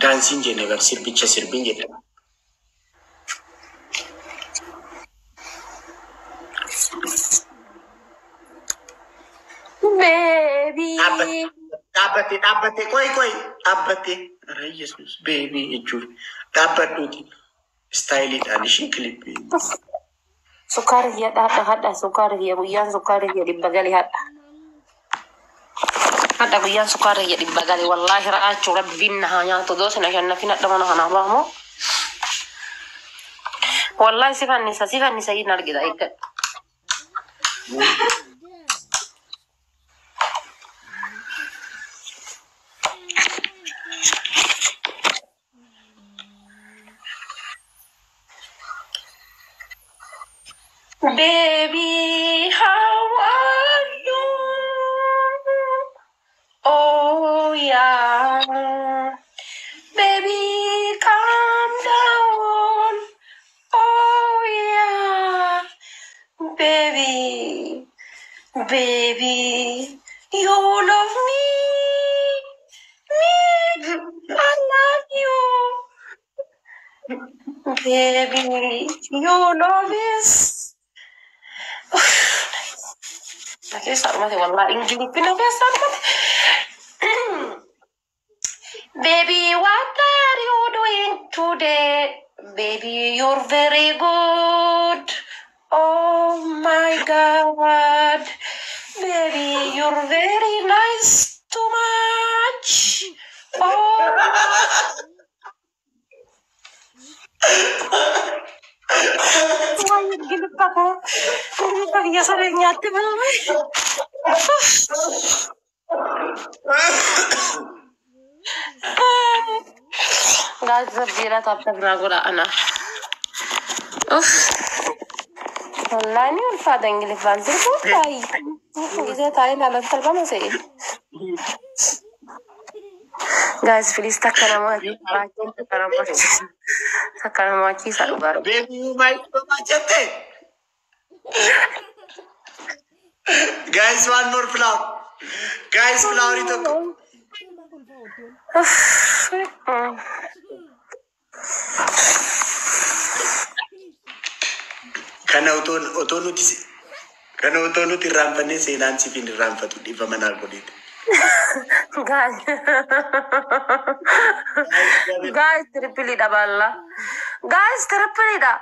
Daansiin jenne bar sirbicha sirbiin jedhe. Baby. Dhaabbatte dhaabbatte qoy qoy dhaabbatte. Ara Yesuus baby jechuun dhaabbadhuuti. Styleiidhaan ishii clipii. Sukkaara kiyya hadha hadha sukkaara kiyya guyyaan sukkaara kiyya 100 gali hadha. Hadha guyyaan sukkaara kiyya 100 gali wallaahi ra'aachuu rabbiin na haa nyaatu doosina shannafin hadha mana kanaa baamu. Wallaahi si fannisa si fannisa hin argita eeggadhu. Baby, how are you? Oh yeah. Baby, calm down. Oh yeah. Baby, baby, you love me. Me, I love you. Baby, you love is. Na keessa dhumate wallahi Ingiliffi na keessa dhumate. Baby, what are you doing today? Baby, you're very good. Oh my God. Baby, you're very nice too much. Oh, my Ingiliffa koo. Ingiliffa kiyya saree nyaatti balme. Guys, zabbiira tap tap naa godha ana. Uff. Wallahi ni ulfaata Ingiliffaan sirbuun baay'ee. Gisee taa'ee ilaalan salphama se'e. Guys, please takka nama takka nama takka nama achiisa dhugaa. Baby you my so much jette. Guys, one more flower. Guys, flower tokko. Uff. Kana otoo nuti kana otoo nuti irraanfannee seenaan siif hin irraanfatu dhiifa manaa godheeti. Guys. Guys, tripleidha balla. Guys, tripleidha.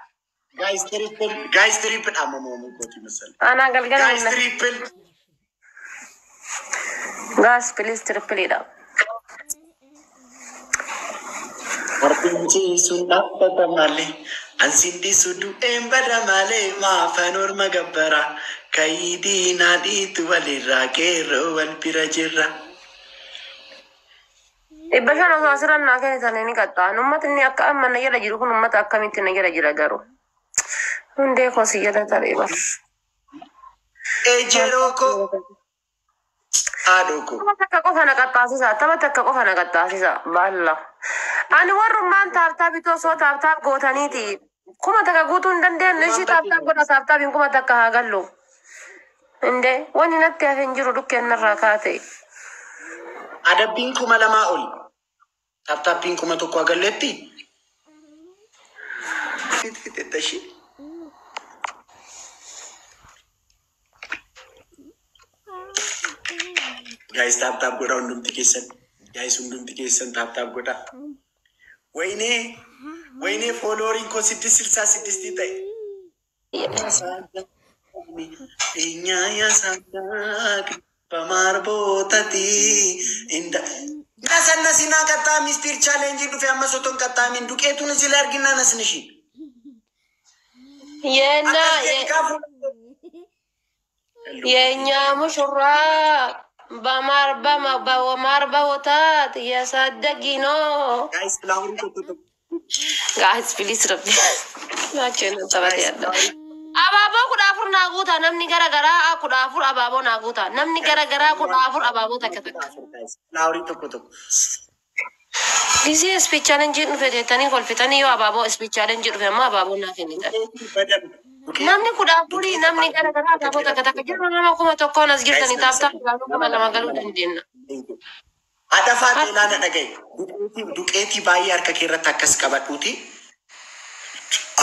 Guys, triple. Guys, triple. Amma moomuu kooti masala. Anaa galgala Guys, hinna. triple. Guys, please tripleidha. Warqinci sun dhaabbata malee. Ansin dhiisu du'een bada malee maafan orma gabbara. Kayidiin haadhiitu walirraa qeerroo wal bira jirra. 500 osoo asirra naa kennitanii ni qaxxa'an. Uummatni akka amma na jala jiru kun uummata akkamitti na jala jira garuu. Hundee koo si jala taree bar. Ejeroo koo haadhoo koo. Tapha takka qofa na qaxxaasisa. Tapha takka qofa na qaxxaasisa. Baalla. Ani warrummaan tap tap itoo osoo tap tap gootaniiti. 1000 guutuu hin dandeenyu. Ishii tap tap godha tap tapiin 1000 haa gallu. Indee wanni natti hafe hin jiru dhukkeen narraa kaate. Adabbiin 2000 oli. Tap tapiin 1000 hagalleetti. Fixetta ishee. Guys, tap tap godha hundumti keessan. Guys, hundumti keessan tap tap godha. Wayinee wayinee followeriin koo 666 ta'e. በማር ቦተቲ እንደ ነሰነሲና ቀጣሚ speed challenge dhufe amma soton qaxxaamin duqeetuun እዚህ ላይ አድርጊና ነስንሺ። የና akkas jedhi kaafu. የእኛ ሙሽራ በማር በማር በወተት እያሳደጊ ነው። Guys, flowerii tokko tokko. Guys, please rabbi ናቸው ነው Guys, ያለው abaaboo 14 naa guuta namni gara garaa 14 abaaboo naa guuta namni gara garaa 14 abaaboo takka takka. Flowerii tokko tokko. Gisee speed challenge dhufe jettanii kolfitanii yoo abaaboo speed challenge dhufe ammoo abaaboo naa kennitan. Badam. Namni 14 namni gara garaa abaaboo takka takka jiru nama 1000n as jirtanii tap tap gaafuu 2000 galuu dandeenya. Haadha faaxee na dhagaye. Duqeetii baay'ee harka kee irratti akkas qabadhuuti.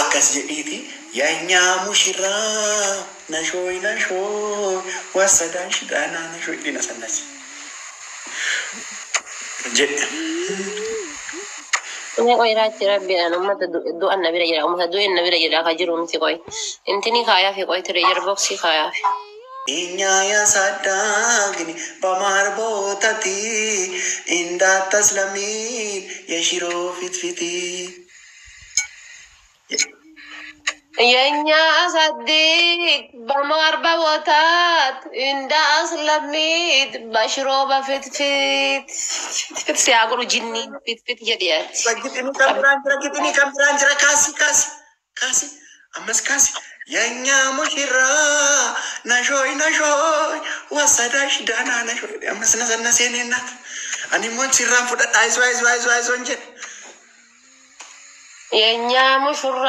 Akkas jedhiiti. Yaanyaa mushiraa nashooy nashooy wasadaan shidaanaa nashooy dhina sannasi. Jedhe. Inni qoy raachi rabbiidhaan uummata du'an na bira jira. Uummata du'een na bira jira ka jiru miti qoy. Intini kaayaa fi qoy ture jira boksii kaayaa fi. እኛ ያሳዳግን በማር ቦተቲ እንዳታስለሚን የሽሮ ፍትፍቲ። የእኛ አሳድግ በማር በወተት እንደ አስለሚድ በሽሮ በፍትፍት ፍትፍት ሲያጉሩ ጅኒ ፍትፍት jedhiyaati. Gixini kan biraan jira, gixini kan biraan jira, kaasi kaasi kaasi ammas kaasi. የእኛ ሙሽራ ነሾይ ነሾይ ወሰዳሽ ዳና ነሾይ ammas nasanna የኔ እናት ani immoo sirraan fudhadha አይዞ አይዞ አይዞ አይዞ እንጂ። የእኛ ሙሽራ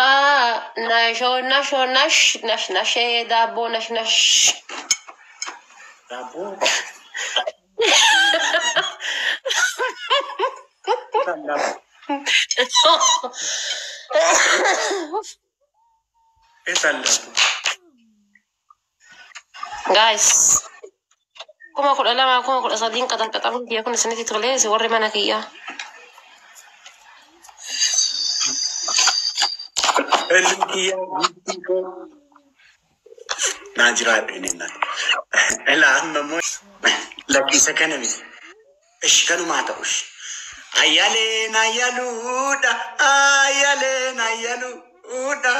ነሾ ነሾ ነሽ ነሽ ነሽ ዳቦ ነሽ ነሽ። ዳቦ የት አለ? Guys, 12,000 13,000 qaxanqaxamuun kiyya kun isinitti tolee si warri mana kiyyaa. Naa jiraadhu inni እናት Ilaa amma immoo lakkiisa kana miti. Ishi kanumaa ta'u ishi. Ayyaleen ayyaluudha ayyaleen ayyaluudha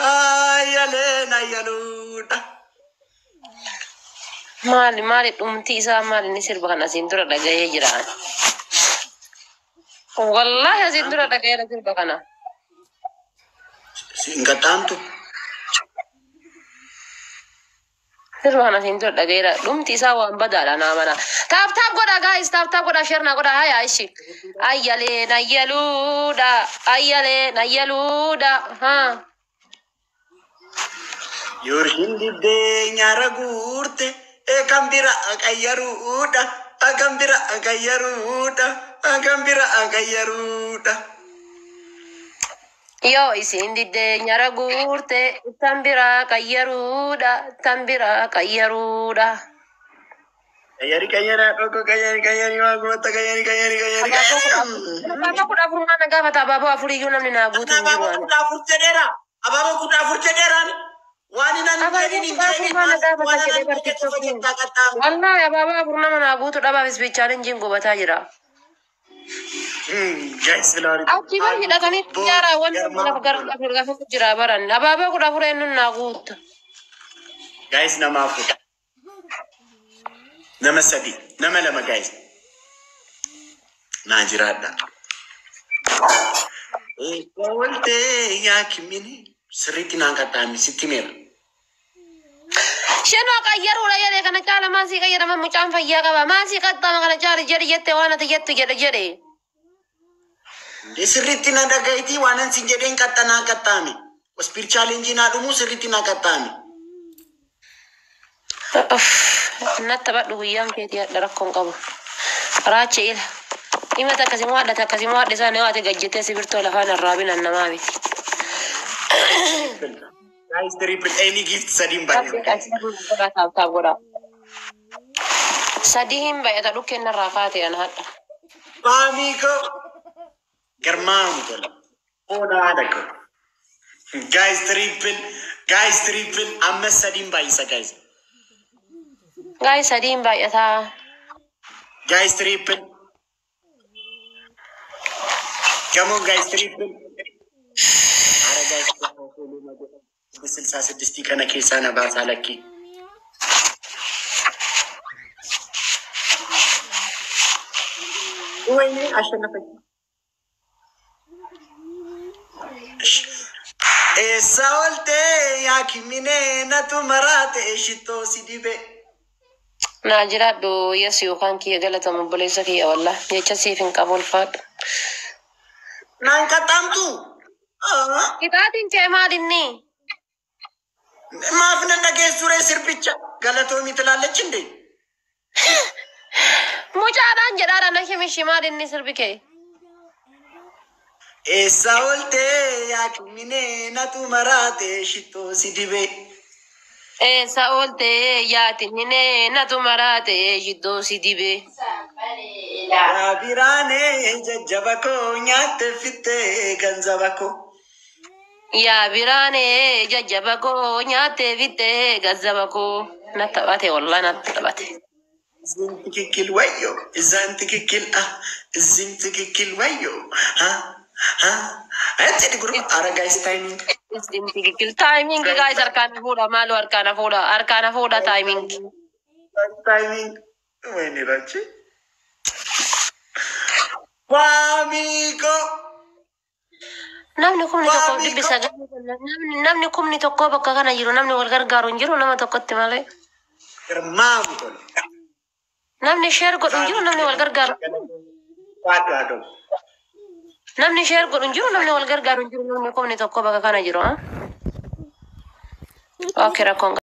ayyaleen ayyaluudha. Maali maali dhumti isaa maali inni sirba kana asiin dura dhagahee jira. Wallaahi asiin dura dhagaheera sirba kana. Hin qaxxaamtu. Sirba kana asiin dura dhagaheera. Dhumti isaa waan badaadha naa mana. Tap tap godha guys, tap tap godha, share naa godha haya ishi. Ayyaleen ayyaluudha ayyaleen ayyaluudha haa. Yooshin diddee nyaara guurte kan bira qayyaruudha kan bira qayyaruudha kan bira qayyaruudha. Yoo isin diddee nyara guurte tan biraa qayyaruudha tan biraa qayyaruudha. Qayyari qayyara dhoko qayyari qayyari waa gubata qayyari qayyari qayyari qayyari. Abaaboo 14 mana gaafata abaaboo afur iyyuu namni naa guutu hin jiru. Abaaboo 14 jedheera. Abaaboo 14 jedheeraan. Waan inni Abaaboo jedhin hin 14 jedhin mana gaafata waan jedhee inni jedhu barsiisuuf. jettaa qaxxaamu. Wallaahi abaaboo afur nama naa guutu dhabaaf ispichaalenjiin gubataa jira. Guys, filaari. Achi bar hidhatanii xiyyaara wanti lafa gara lafa jira baran abaaboo 14 eenyuun naa guutu. Guys, nama afur. Nama sadi. Nama lama guys. Naa jiraadha. Ooltee yaakimini sirriitti naan qaxxaami sitti meera. Shenoo qayyaruudha jedhe kana caala maasii qayyarama mucaan fayyaa qaba maasii qaxxaama kana caala jedhe jette waan ati jettu jedhe jedhe. Sirriitti na dhaga'itii waan an sin jedheen qaxxanaa qaxxaami. Waspiir chaalenjii naa dhumuu sirriitti naa qaxxaami. Natti taphadhu guyyaan keetii hadha rakkoon qabu. Raachi ila. Himata akkasimoo hadhate akkasimoo hadhe isaan yoo ati gajjettee sibirtoo lafaan arraabinan namaa miti. Guys, triple any gift sadiin baay'ee. Tap tap godha. Sadii hin baay'ata dhukkeen narraa kaate an hadha. Maamii koo garmaamu tola. Oolaa haadha koo. Guys, triple guys, triple ammas sadiin baay'isa guys. Guys, sadii hin baay'ataa. Guys, triple. Come on guys, triple. Ara guys, 66 kana keessaa na baasaa lakkii. ወይኔ አሸነፈች። Eessa ooltee yaakimine natu maraate shittoo si dibe. Naa jiraadhu yes yookaan kiyya galatamu obboleessa kiyya wallah jecha siif hin qabu ulfaadhu. Naan qaxxaamtu. Qixaatiin kee maal inni? Maaf nan dhageessu ree sirbicha galatoomi ትላለች እንዴ? Mucaadhaan jedhaadha na himishi maal inni sirbi kee? Eessa ooltee yaa kimminee natu maraate shittoo si dibee. Eessa ooltee yaatinninee natu maraate shittoo si dibee. Yaa biraanee jajjaba koo nyaatte fittee ganzaba koo. Yaa biraanee jajjaba koo nyaattee fittee gazzaba koo. Na taphate wallahi na taphate. እዚህም ትክክል ወዮ እዛም ትክክል አ እዚህም ትክክል ወዮ አ አ እንትን ጉሩ አረ ጋይስ ታይሚንግ። Isin tikikil timing guys, harkaan fuudha maaloo, harkaan fuudha, harkaan fuudha timing. Timing ወይኔ ራቼ ዋሚጎ። Namni kumni tokko 900 namni kumni tokko bakka kana jiru namni wal gargaaru hin jiru nama tokkotti malee. ግርማ ቡቶል። Namni share godhu hin jiru, namni wal gargaaru. ዋዶ አዶ። Namni share godhu hin jiru, namni wal gargaaru hin jiru, namni kumni tokko bakka kana jiru. Okay, rakkoon.